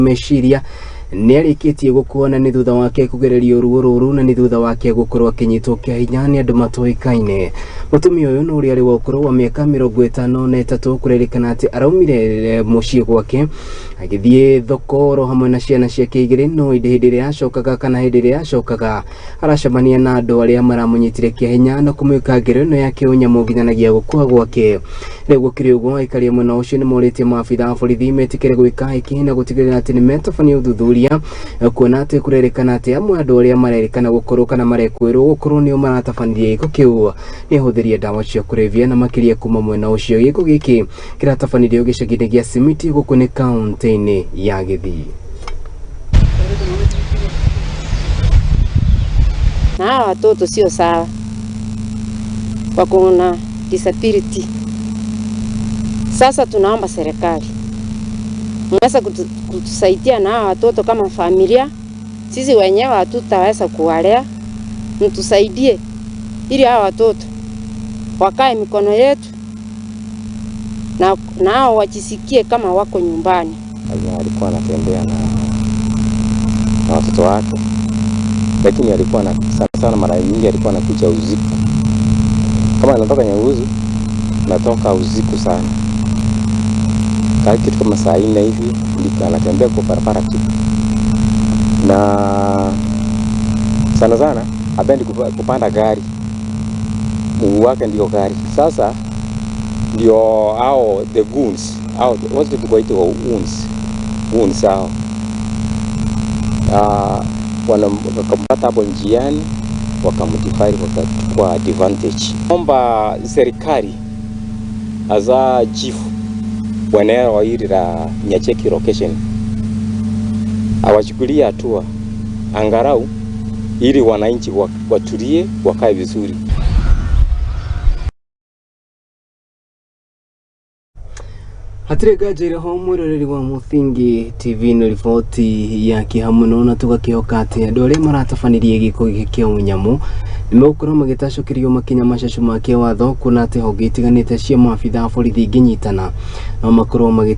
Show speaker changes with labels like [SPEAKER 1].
[SPEAKER 1] Meciria nĩ arĩkĩtie gũkua na nĩ thutha wake kũgererio ruo rũru na nĩ thutha wake gũkorwo akĩnyitwo kĩa hinya nĩ andũ matoĩkaine. Mũtumia ũyũ nĩ ũrĩa arĩ wa ũkũrũ wa mĩaka 53 kũrerĩkana atĩ araumire mũciĩ gwake agĩthiĩ thoko oro hamwe na ciana ciake igĩrĩ, no ĩndĩ hĩndĩ ĩrĩa acokaga kana hĩndĩ ĩrĩa acokaga aracemania na andũ arĩa maramũnyitire kĩa hinya na kũmwĩka ngero ĩno ya kĩũnyamũ nginyanagia gũkua gwake. Rĩu gũkĩrĩ ũguo, aikari a mwena ũcio nĩ morĩtie maabitha a borithi metĩkĩre gwĩka hĩki na gũtigĩrĩra atĩ nĩ metabania ũthuthuria, kuona atĩ kũrerĩkana atĩ amwe andũ arĩa marerĩkana gũkorwo kana marekwĩrwo gũkorwo nĩo maratabanirie gĩko kĩu nĩ ahũthĩri a ndawa cia kũrebia, na makĩria kuma mwena ũcio. Gĩko gĩkĩ kĩratabanirio gĩcagi-inĩ gĩa Simiti gũkũ nĩ kaunti-inĩ ya Gĩthii.
[SPEAKER 2] Na hawa watoto sio sawa, wako na disability. Sasa tunaomba serikali mweza kutusaidia na hawa watoto kama familia. Sisi wenyewe hatutaweza kuwalea, mtusaidie ili hawa watoto wakae mikono yetu na hao wajisikie kama wako nyumbani.
[SPEAKER 3] Alikuwa anatembea na watoto wake, lakini alikuwa na sana sana, mara nyingi alikuwa anakuja usiku. Kama anatoka Nyaguzu, natoka usiku sana, kitu kama saa 4 hivi ndipo anatembea kwa barabara tu, na sana sana hapendi kupanda gari, mguu wake ndio gari. Sasa ndio hao the goons, hao wote tukaitwa goons, goons hao wakampata hapo njiani, wakamdefile, wakachukua advantage. Omba serikali hasa chief wa eneo hili la Nyacheki location awachukulie hatua angalau ili wananchi watulie, wakae vizuri.
[SPEAKER 1] Hatirĩ nganja ĩrĩ mwĩroreri wa Mũthingi TV nĩ riboti ya kĩeha mũno, na tũgakĩhoka atĩ andũ arĩa maratabanirie gĩko gĩkĩ kĩa ũnyamũ nĩ megũkorwo magĩtacũkĩrio makinya macacu ma kĩwatho, kuona atĩ honge itiganĩte cia maabitha a borithi ingĩnyitana no makorwo magĩ